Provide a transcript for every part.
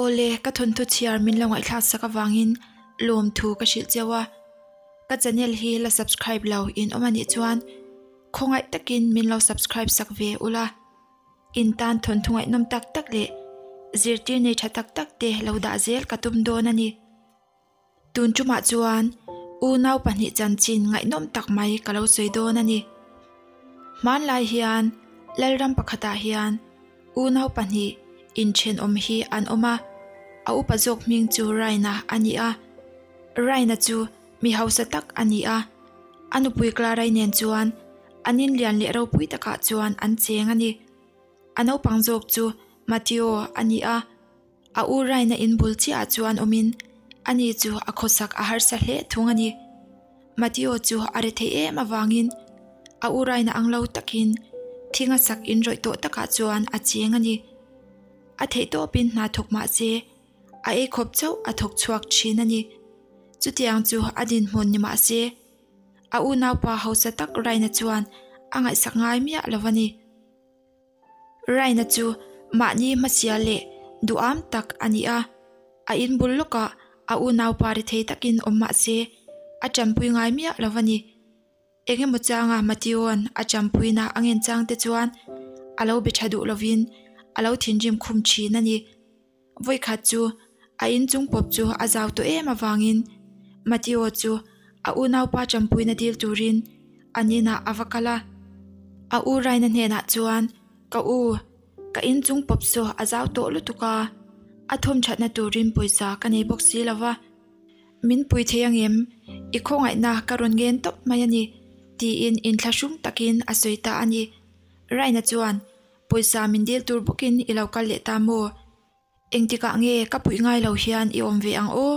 Awle, ka thawnthu chhiar min lo ngaihthlak sak avangin lawmthu ka hrilh cheu a. Ka channel hi la subscribe lo in awm anih chuan khawngaih takin min lo subscribe sak ve ula. In tan thawnthu ngaihnawm tak tak leh zirtir nei tha tak tak te lo dah zel ka tum dawn a ni. Tun tumah chuan unau pahnih chanchin ngaihnawm tak mai ka lo sawi dawn a ni. Hmanlai hian Lalram pakhatah hian unau pahnih inthenawm hi an awm a, a upa zawk hming chu Raina a ni a. Raina chu mi hausa tak a ni a, a nupui Clarai nen chuan an inlian leh ropui takah chuan an cheng a ni. A naupang zawk chu Mateo a ni a. A u Raina in bul chiahah chuan awmin ani chu a khawsak a harsa hle thung a ni. Mateo chu a re thei em avangin a u Raina ang lo takin thing a sak in rawih tawh takah chuan a cheng a ni. A theih tawpin hna thawk mah se a ei khawp chauh a thawk chhuak thin a ni. Chutiang chu a dinhmun ni mah se a unaupa hausa tak Raina chuan a ngaihsak ngai miah lo a ni. Raina chu mahni hmasial leh duham tak a ni a, a in bul lawkah a unaupa ri thei takin awm mah se a tanpui ngai miah lo a ni. Eng emaw changa Mateo'n a tanpuina a ngen chang te chuan a lo be tha duh lovin a lo thinrim khum thin a ni. Vawikhat chu a inchung pawp chu a zau tawh em avangin Mateo chu a unaupa tanpuina dil turin an inah a va kal a. A u Raina hnenah chuan, Ka u, ka inchung pawp saw a zau tawh lutuk a, a thawm thatna turin pawisa ka nei bawk si lo va, min pui thei angem? I khawngaihna ka rawn ngen tawp mai a ni, tiin inthlahrung takin a sawi ta a ni. Raina chuan, Pawisa min dil tur bawkin i lo kal leh ta maw? Engtikah nge ka puih ngai lo hian i awm ve ang aw?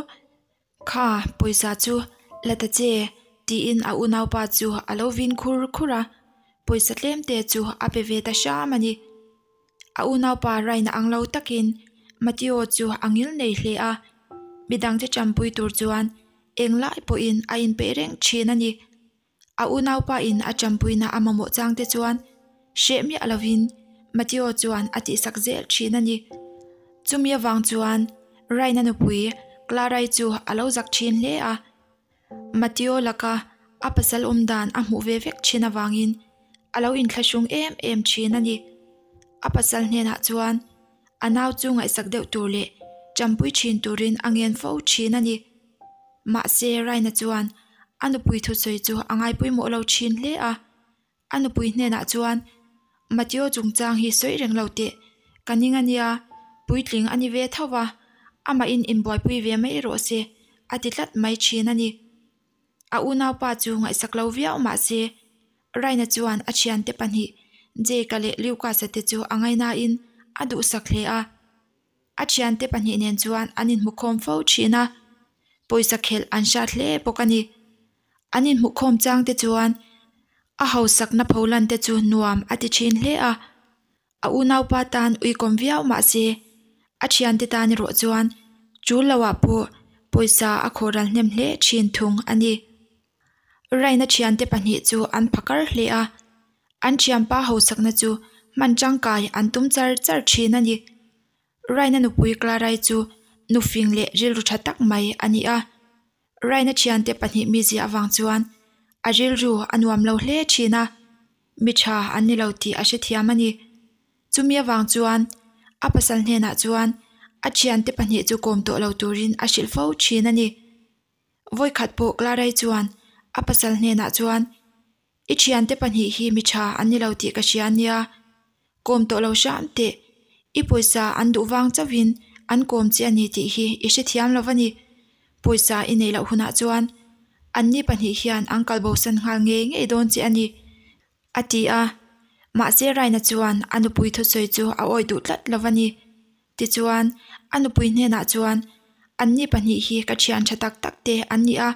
Kha, pawisa chu la ta che, tiin a unaupa chu a lo vin khur khur a, pawisa tlem te chu a pe ve ta hram a ni. A unaupa raina ang lo takin Mateo chu a ngil nei hle a, midangte tanpui tur chuan englai pawhin a inpeih reng thin a ni. A unaupa in a tanpuina a mamawh chang te chuan hreh miah lovin Mateo chuan a tihsak zel thin a ni. Chumi avang chuan Raina nupui Clarai chu a lo zak thin hle a. Mateo laka a pasal awm dan a hmuh ve vek thin avangin a lo inthlahrung em em thin a ni. A pasal hnenah chuan a nau chu ngaihsak deuh tur leh tanpui thin turin a ngen fo thin a ni. Mahse, Raina chuan a nupui thusawi chu a ngaipawimawh lo thin hle a. A nupui hnenah chuan, Mateo chungchang hi sawi reng lo teh, ka ning a nia, puitling a ni ve tho va, amahin inbuaipui ve mai rawh se, a ti tlat mai thin a ni. A unaupa chu ngaihsak lo viau mah se, Raina chuan a thiante pahnih Jake-a leh Lucas-a te chu a ngainain a duhsak hle a. A thiante pahnih nen chuan an inhmukhawm fo thin a, pawisa khelh an hrat hle bawk a ni. An inhmukhawm chang te chuan a hausakna pholan te chu nuam a ti thin hle a, a unaupa tan uikawm viau mah se a thiante tan erawh chuan tul loah pawh pawisa a khawhral hnem hle thin thung a ni. Raina thiante pahnih chu an phakar hle a, an thianpa hausakna chu hman tangkai an tum char char thin a ni. Raina nupui Clarai chu nufing leh rilru tha tak mai a ni a, Raina thiante pahnih mizia avang chuan a rilru a nuam lo hle thin a, mi tha an ni lo tih a hrethiam a ni. Chumi avang chuan a pasal hnenah chuan a thiante pahnih chu kawm tawh lo turin a hrilh fo thin a ni. Vawikhat pawh Clarai chuan a pasal hnenah chuan, I thiante pahnih hi mi tha an ni lo tih ka hria ania, kawm tawh lo hram teh, i pawisa an duh vang chauhin an kawm che a ni tih hi i hrethiam lo va ni. Pawisa i neih loh hunah chuan anni pahnih hian an kalbosan nghal ngei ngei dawn che a ni, a ti a. Mahse Raina chuan a nupui thusawi chu a awih duh tlat lo va ni. Tichuan, a nupui hnenah chuan, Anni pahnih hi ka thian tha tak tak te an ni a,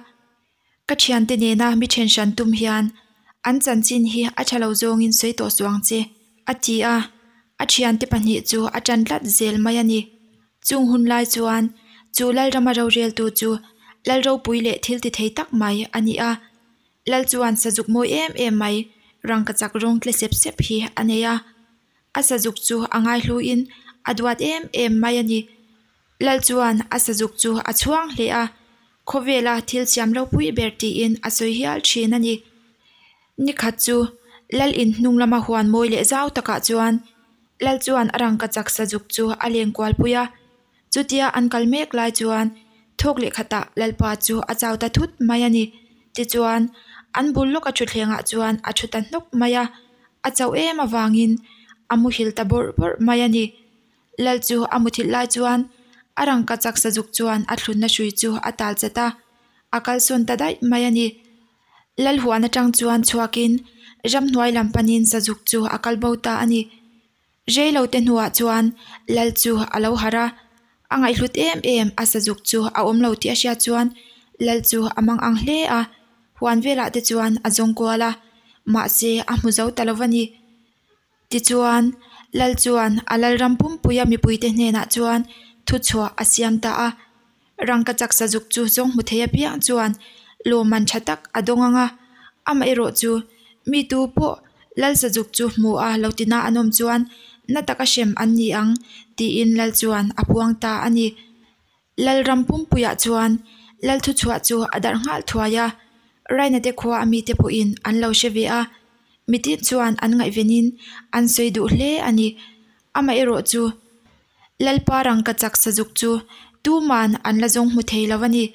ka thiante nena mi then hran tum hian an chanchin hi a tha lo zawngin sawi tawh suh ang che, a ti a. A thiante pahnih chu a tan tlat zel mai a ni. Chung hun lai chuan chu Lalrama roreltu chu Lalropui leh thil ti thei tak mai a ni a. Lal chuan sazuk mawi em em mai rangkachak rawng tle sep sep hi a nei a. A sazuk chu a ngaihluin a duat em em mai a ni. Lal chuan a sazuk chu a chhuang hle a, khawvela thil siam ropui ber tiin a sawi hial thin a ni. Nikhat chu Lal in hnung lama huan mawi leh zau takah chuan Lal chuan a rangkachak sazuk chu a leng kual pui a. Chutia an kal mek lai chuan thawk leh khatah Lalpa chu a chau ta thut mai a ni. Tichuan, an bul lawka thutthlengah chuan a thu ta hnawk mai a, a chauh em avangin a muhil ta bawrh bawrh mai a ni. Lal chu a muthilh lai chuan a rangkachak sazuk chuan a thlunna hrui chu a tal chat a, a kalsawn ta daih mai a ni. Lal huan atang chuan chhuakin ramhnuai lam panin sazuk chu a kal bo ta a ni. Reilo te hnuah chuan Lal chu a lo harh a, a ngaihhlut em em a sazuk chu a awm lo tih a hriat chuan Lal chu a mang ang hle a, huan velah te chuan a zawng kual a, mahse a hmu zo ta lo va ni. Tichuan, Lal chuan a Lalram pumpuia mipuite hnenah chuan thuchhuah a siam ta a. Rangkachak sazuk chu zawng hmu thei apiang chuan lawmman tha tak a dawng ang a, amaherawh chu mi tu pawh Lal sazuk chu hmu a lo tina an awm chuan na taka hrem an ni ang tiin Lal chuan a puang ta a ni. Lalram pumpuiah chuan Lal thuchhuah chu a darh nghal thuai a, Rainate khua a mite pawhin an lo hre ve a, mitin chuan an ngaihvenin an sawi duh hle a ni. Amaherawh chu Lalpa rangkachak sazuk chu tuman an la zawng hmu thei lo a ni.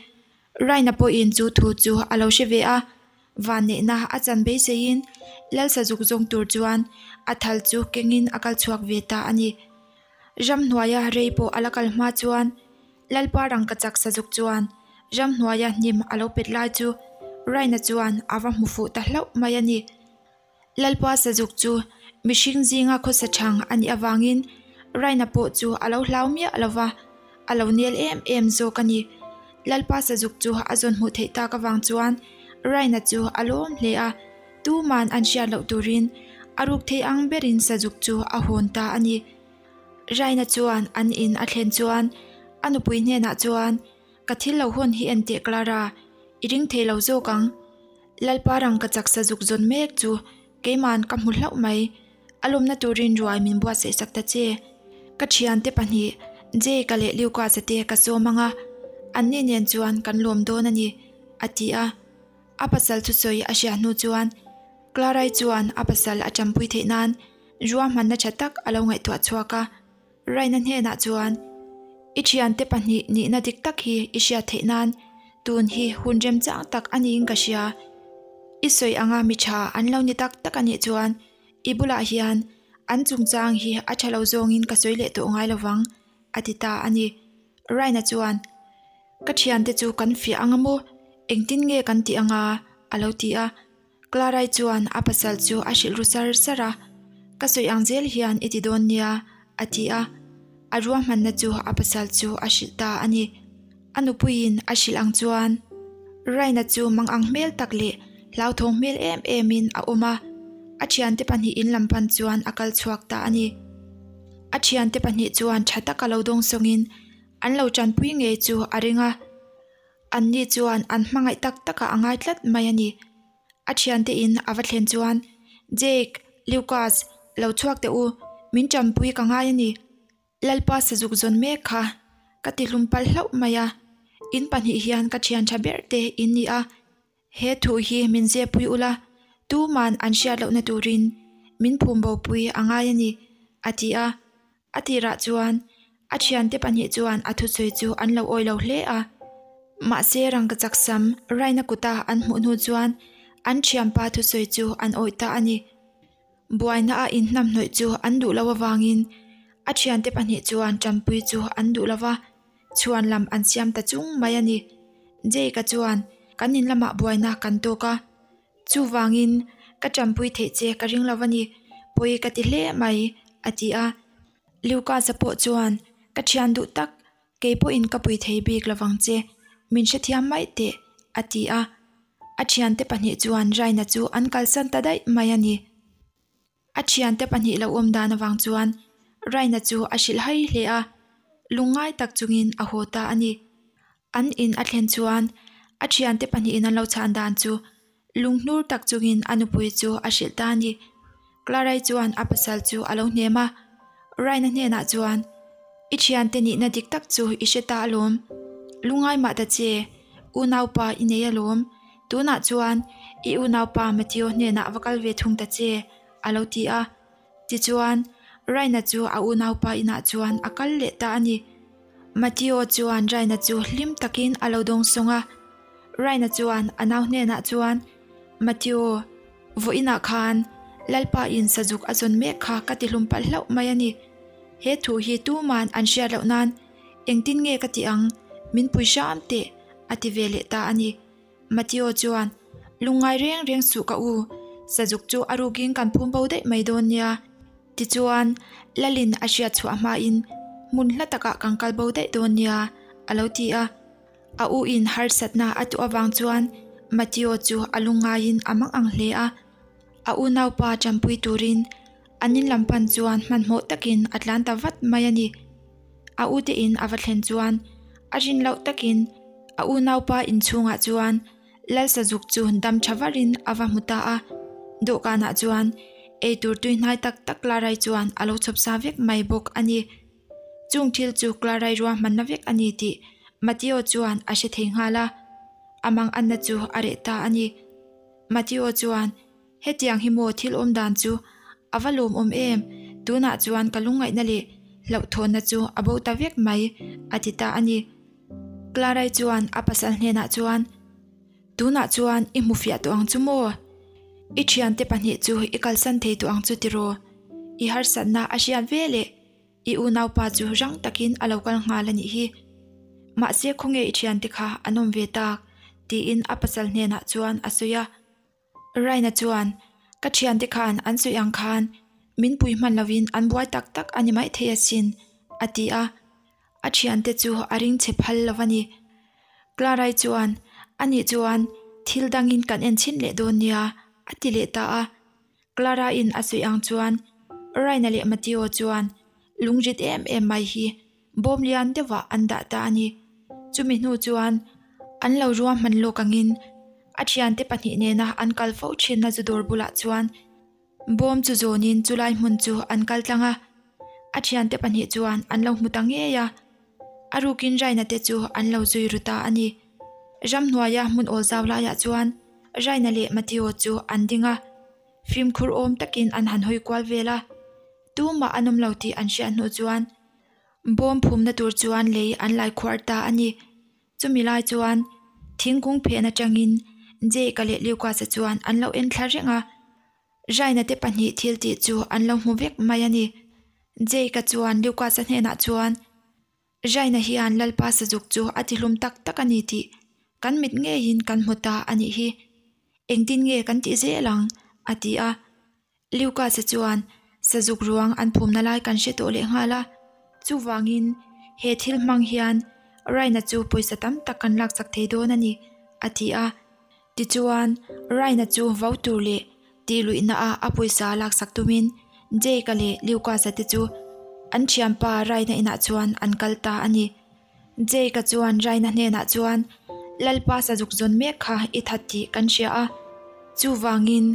Raina pawhin chu thu chu a lo hre ve a, vanneihna a chan beiseiin Lal sazuk zawng tur chuan a thal chu kengin a kal chhuak ve ta a ni. Ramhnuaia rei pawh a la kal hma chuan Lalpa rangkachak sazuk chuan ramhnuaia hnim a lo pet lai chu Raina chuan a va hmu fuh ta hlauh mai a ni. Lalpa sazuk chu mihring zinga khawsa chhang a nih avangin Raina pawh chu a lo hlau miah lo va, a lo nel em em zawk a ni. Lalpa sazuk chu a zawn hmuh theih tak avang chuan Raina chu a lawm hle a, tuman an hriat loh turin a ruk thei ang berin sazuk chu a hawn ta a ni. Raina chuan an in a thlen chuan a nupui hnenah chuan, Ka thil lo hawn hi enteh Clara, i ring thei lo zawk ang. Lalpa rangkachak sazuk zawn mek chu keiman ka hmu hlauh mai. A lawmna turin ruai min buatsaih sak ta che. Ka thiante pahnih Jake-a leh Lucas-a te ka sawm ang a, anni nen chuan kan lawm dawn a ni, a ti a. A pasal thusawi a hriat hnu chuan Clara-i chuan a pasal a tanpui theih nan ruahmanna tha tak a lo ngaihtuah chhuak a. Raina hnenah chuan, I thiante pahnih nihna dik tak hi i hriat theih nan tun hi hun remchang tak a niin ka hria. I sawi anga mi tha an lo ni tak tak a nih chuan i bulah hian an chungchang hi a tha lo zawngin ka sawi leh tawh ngai lo vang, a ti ta a ni. Raina chuan, Ka thiante chu kan fiah anga maw? Engtin nge kan tih anga? a lo ti a. Clara-i chuan a pasal chu a hrilh ru sar sar a, Ka sawi ang zel hian i ti dawn nia, a ti a. A ruahmanna chu a pasal chu a hrilh ta a ni. A nupuiin a hrilh ang chuan Raina chu mangang hmel tak leh hlauthawng hmel em emin a awm a, a thiante pahnihin lam pan chuan a kal chhuak ta a ni. A thiante pahnih chuan tha taka lo dawngsawngin an lo tanpui ngei chu a ring a. Anni chuan an hmangaih tak takah a ngai tlat mai a ni. A thiante in a va thlen chuan, Jake, Lucas, lo chhuak teh u, min tanpui ka ngai a ni. Lalpa sazuk zawn mek kha ka ti hlum palh hlauh mai a, in pahnih hian ka thian tha ber te in ni a. He thu hi min zepui ula, tuman an hriat lohna turin min phum bopui a ngai a ni, a ti a. A tirah chuan a thiante pahnih chuan a thusawi chu an lo awi lo hle a. Mahse rangkachak sam Raina kuta an hmuh hnu chuan an thianpa thusawi chu an awi ta a ni. Buaina a inhnamhnawih chu an duh lo avangin a thiante pahnih chuan tanpui chu an duh lo va, chhuan lam an siam ta chung mai a ni. Jake-a chuan kan in lamah buaina kan tawk a. Chuvangin, ka tanpui theih che ka ring lo a ni, pawi ka ti hle mai, a ti a. Lucas-a pawh chuan, Ka thian duh tak, kei pawhin ka pui thei bik lovang che, min hrethiam mai teh, a ti a. A thiante pahnih chuan Raina chu an kalsan ta daih mai a ni. A thiante pahnih lo awm dan avang chuan Raina chu a hrilh hai hle a, lungngai tak chungin a haw ta a ni. An in a thlen chuan a thiante pahnihin an lo chhan dan chu lunghnur tak chungin a nupui chu a hrilh ta a ni. Clara-i chuan a pasal chu a lo hnem a, Raina hnenah chuan. I thiante nihna dik tak chu i hre ta alawm. Lungai mah ta che, unaupa i nei alawm. Tunah chuan i unaupa Mateo hnenah va kal ve thung ta che, a lo ti a. Tichuan, Raina chu a unaupa inah chuan a kal leh ta a ni. Mateo chuan Raina chu hlim takin a lo dawngsawng a. Raina chuan a nau hnenah chuan, Mateo, vawiinah khan Lalpa in sazuk a zawn mek kha ka tihlum palh hlauh mai a ni. He thu hi tuman an hriat loh nan engtin nge ka ti ang, min pui hram teh, a ti ve leh ta a ni. Mateo chuan, Lungngai reng reng suh ka u, sazuk chu a rukin kan phum bo daih mai dawn nia. Tichuan, Lalin a hriat chhuah hmain hmun hla takah kan kal bo daih dawn nia, a lo ti a. A u in harsatna a tuah avang chuan Mateo chu a lungngaiin a mang ang hle a. A unaupa tanpui turin an in lam pan chuan hmanhmawh takin a tlan ta vat mai a ni. A ute in a va thlen chuan a rin loh takin a unaupa inchhungah chuan Lalsazuk chu dam tha varin a va hmu ta a. Dawhkanah chuan eitur tuihnai tak tak Clarai chuan a lo chhawp sa vek mai bawk a ni. Chung thil chu Clarai ruahmanna vek a ni tih Mateo chuan a hre thei nghal a, a manganna chu a reh ta a ni. Mateo chuan, Hetiang hi maw thil awm dan chu a va lawmawm em? Tunah chuan ka lungngaihna leh hlauhthawnna chu a bo ta vek mai, a ti ta a ni. Clarai chuan a pasal hnenah chuan, Tunah chuan i hmu fiah tawh ang chu maw? I thiante pahnih chu i kalsan thei tawh ang chu tiraw? I harsatna a hriat ve leh I unaupa chu rang takin a lo kal nghal a nih hi. Mahse khawnge i thiante kha an awm ve tak? tiin a pasal hnenah chuan a sawi a. Raina chuan, Ka thiante khan an sawi ang khan min pui hman lovin an buai tak tak a ni maithei asin, a ti a. A thiante chu a ring chhe phal lo a ni. Clarai chuan, Anih chuan thil dangin kan en chhin leh dawn nia, a ti leh ta a. Clara in a sawi ang chuan Raina leh Mateo chuan lungrit em em mai hi bawm lian deuhah an dah ta a ni. Chumi hnu chuan an lo ruahman lawk angin a thiante pahnih nena an kal fo thinna zu dawr bulah chuan bawm chu zawnin chulai hmun chu an kal tlang a. A thiante pahnih chuan an lo hmu ta ngei a. A rukin Raina te chu an lo zui ru ta a ni. Ramhnuaia hmun awl zau laiah chuan Raina leh Mateo chu an ding a, fimkhur awm takin an han hawi kual vel a. Tumah an awm lo tih an hriat hnu chuan bawm phumna tur chuan lei an lai khuar ta a ni. Chumi lai chuan thingkung phen atangin Jake-a leh Lucas-a chuan an lo en thla reng a. Raina te pahnih thil tih chu an lo hmu vek mai a ni. Jake-a chuan Lucas-a hnenah chuan, Raina hian Lalpa sazuk chu a tihlum tak tak a ni tih kan mit ngeiin kan hmu ta a nih hi. Engtin nge kan tih zel ang? a ti a. Lucas-a chuan sazuk ruang an phumna lai kan hre tawh leh nghal a. Chuvangin he thil hmang hian Raina chu pawisa tam tak kan lakchak thei dawn a ni, a ti a. Tichuan, Raina chu vo tur leh tih luihna ah a pawisa laksak tumin Jake-a leh Lucas-a te chu an thianpa Raina inah chuan an kal ta a ni. Jake-a chuan Raina hnenah chuan, Lalpa sazuk zawn mek kha i that tih kan hria a, chuvangin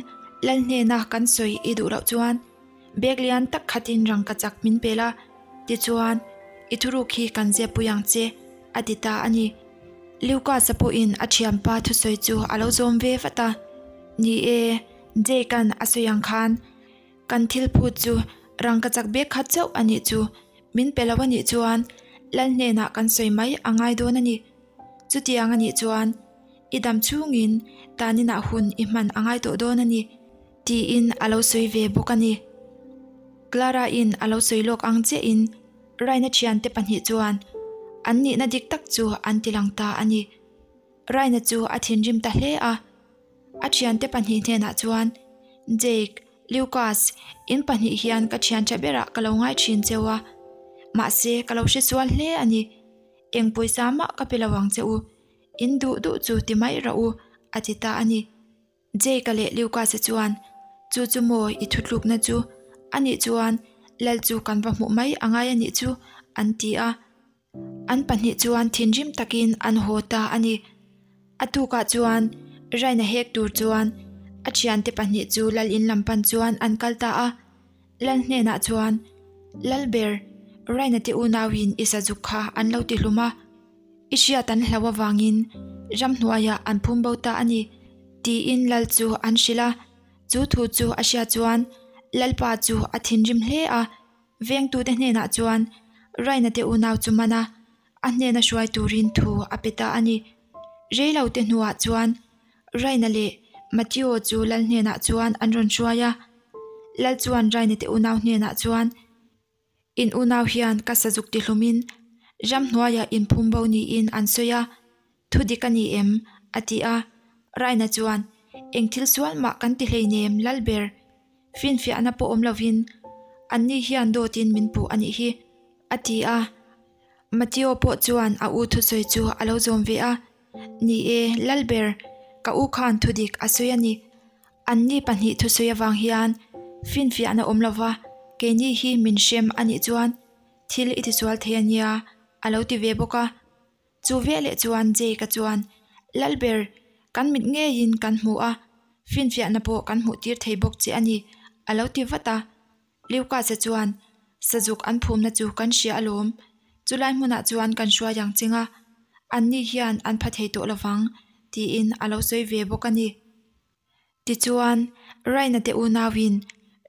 Lal hnena kan sawi i duh loh chuan bag lian tak khatin rangkachak min pel a, tichuan i thuruk hi kan zep pui ang che, a ti ta a ni. Lucas-a pawhin a thianpa thusawi chu a lo zawm ve vat a, Ni e, Jake-a'n a sawi ang khan kan thil phut chu rangkachak bek khat chauh a nih chu, min pe lo a nih chuan Lal hnenah kan sawi mai a ngai dawn a ni. Chutiang a nih chuan i dam chhungin taninah hun i hman a ngai tawh dawn a ni, tiin a lo sawi ve bawk a ni. Clara-in a lo sawi lawk ang chiahin Raina thiante pahnih chuan an nihna dik tak chu an ti lang ta a ni. Raina chu a thinrim ta hle a. A thiante pahnih hnenah chuan, Jake, Lucas, in pahnih hian ka thian tha berah ka lo ngai thin cheu a. Mahse, ka lo hresual hle a ni. Eng pawisa mah ka pe lo ang che u. In duh duh chu ti mai rawh u, a ti ta a ni. Jake-a leh Lucas-a chuan, Chu chu maw i thutlukna chu? Anih chuan Lal chu kan va hmuh mai a ngai anih chu, an ti a. An pahnih chuan thinrim takin an haw ta a ni. A tukah chuan Raina hek tur chuan a thiante pahnih chu Lal in lam pan chuan an kal ta a. Lal hnenah chuan, Lalber, Raina te unauin i sazuk kha an lo ti hlum a, i hriat an hlauh avangin ramhnuaiah an phum bo ta a ni, tiin lal chu an hrilh a. Chu thu chu a hriat chuan Lalpa chu a thinrim hle a, vengtute hnenah chuan Raina te unau chu man a, a hnena hruai turin thu a pe ta a ni. Reilote hnuah chuan Raina leh Mateo chu Lal hnenah chuan an rawn hruai a. Lal chuan Raina te unau hnenah chuan, In unau hian ka sazuk tihlumin ramhnuaiah inphum bo niin an sawi a, thu dik a ni em? a ti a. Raina chuan, Eng thil sual mah kan ti hleinem Lalber, finfiahna pawh awm lovin anni hian dawtin min puh a nih hi, a ti a. Mateo pawh chuan a u thusawi chu a lo zawm ve a, Ni e, Lalber, ka u khan thudik a sawi a ni. Anni pahnih thusawi avang hian finfiahna awm lova keini hi min hrem a nih chuan thil i tisual thei a nia, a lo ti ve bawk a. Chu veleh chuan Jake-a chuan, Lalber, kan mit ngeiin kan hmu a, finfiahna pawh kan hmuh tir thei bawk che a ni, a lo ti vat a. Lucas-a chuan, Sazuk an phumna chu kan hria alawm, chulai hmunah chuan kan hruai ang ching a, anni hian an pha thei tawh lovang, tiin a lo sawi ve bawk a ni. Tichuan, Raina te unauin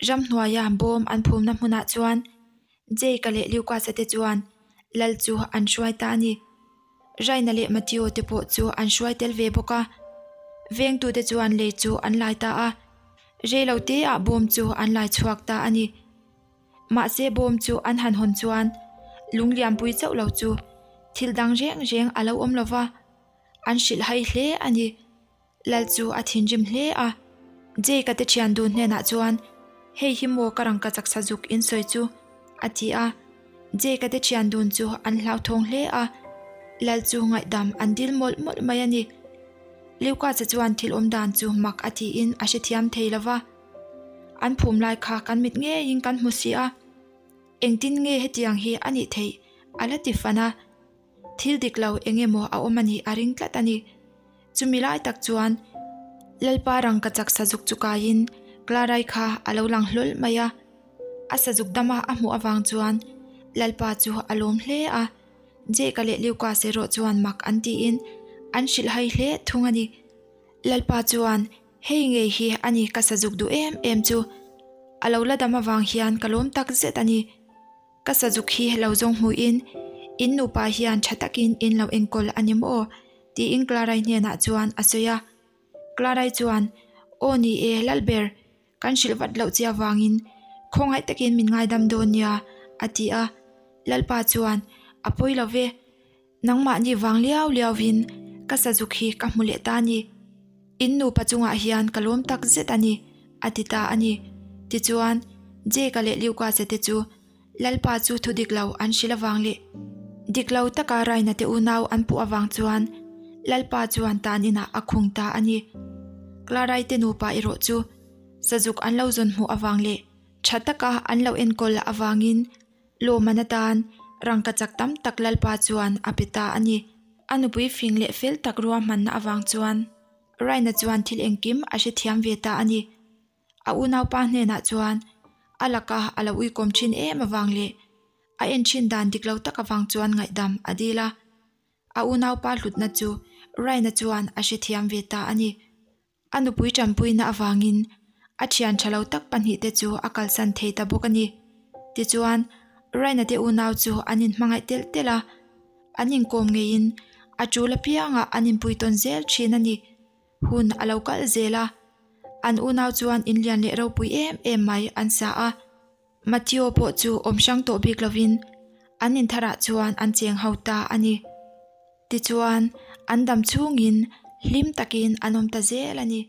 ramhnuaia bawm an phumna hmunah chuan Jake-a leh Lucas-a te chuan lal chu an hruai ta a ni. Raina leh Mateo te pawh chu an hruai tel ve bawk a. Vengtute chuan lei chu an lai ta a, reilo teah bawm chu an lai chhuak ta a ni. Mahse bawm chu an han hawn chuan lunglianpui chauh lo chu thil dang reng reng a lo awm lo va, an hrilh hai hle a ni. Lal chu a thinrim hle a, Jake-a te thian dun hnenah chuan, Hei hi maw ka rangka chaksa zuk in sawi chu? a ti a. Jake-a te thian dun chu an hlauthawng hle a, Lal chu ngaihdam an dil mawlh mawlh mai a ni. Lucas-a chuan thil awm dan chu mak a tiin a hrethiam thei lo va, An phum lai kha kan mit ngeiin kan hmu si a, engtin nge hetiang hi a nih theih? a la ti fan a. Thil dik lo eng emaw a awm a nih a ring tlat a ni. Chumi lai tak chuan Lalpa rangkachak sazuk chu kaiin Clarai kha a lo lang hlawl mai a. A sazuk dama a hmuh avang chuan Lalpa chu a lawm hle a. Jake-a leh Lucas erawh chuan mak an tiin an hrilhhai hle thung a ni. Lalpa chuan Hei ngei hi a ni ka sazuk duh em em chu. A lo la dam avang hian ka lawm tak zet a ni. Ka sazuk hi lo zawng hmuhin in nupa hian tha takin in lo enkawl a ni maw? tiin Clarai hnenah chuan a sawi a. Clarai chuan, Aw ni e, Lalber, kan hrilh vat loh che avangin khawngaih takin min ngaidam dawn nia, a ti a. Lalpa chuan, A pawi lo ve. Nangmahni vang liau liauin ka sazuk hi ka hmu leh ta a ni. In nupa chungah hian ka lawm tak zet a ni, a ti ta a ni. Tichuan, Jake-a leh Lucas-a te chu Lalpa chu thu dik lo an hrilh avang leh dik lo taka Raina te unau an puh avang chuan Lalpa chuan tan inah a khung ta a ni. Clarai te nupa erawh chu sazuk an lo zawn hmuh avang leh tha taka an lo enkawl avangin Lawmman atan rangkachak tam tak Lalpa chuan a pe ta a ni. A nupui fing leh fel tak ruahmanna avang chuan Raina chuan thil engkim a hrethiam ve ta a ni. A unaupa hnenah chuan a laka a lo uikawm thin em avang leh a en thin dan dik lo tak avang chuan ngaihdam a dil a. A unaupa hlutna chu Raina chuan a hrethiam ve ta a ni. A nupui tanpuina avangin a thian tha lo tak pahnihte chu a kalsan thei ta bawk a ni. Tichuan, Raina te unau chu an inhmangaih telh telh a, an inkawm ngeiin a tul apiangah an inpui tawn zel thin a ni. Hun a lo kal zel a, an unau chuan inlian leh ropui em em mai an sa a. Mateo pawh chu awm hrang tawh bik lovin an intharah chuan an cheng ho ta a ni. Tichuan, an dam chhungin hlim takin an awm ta zel a ni.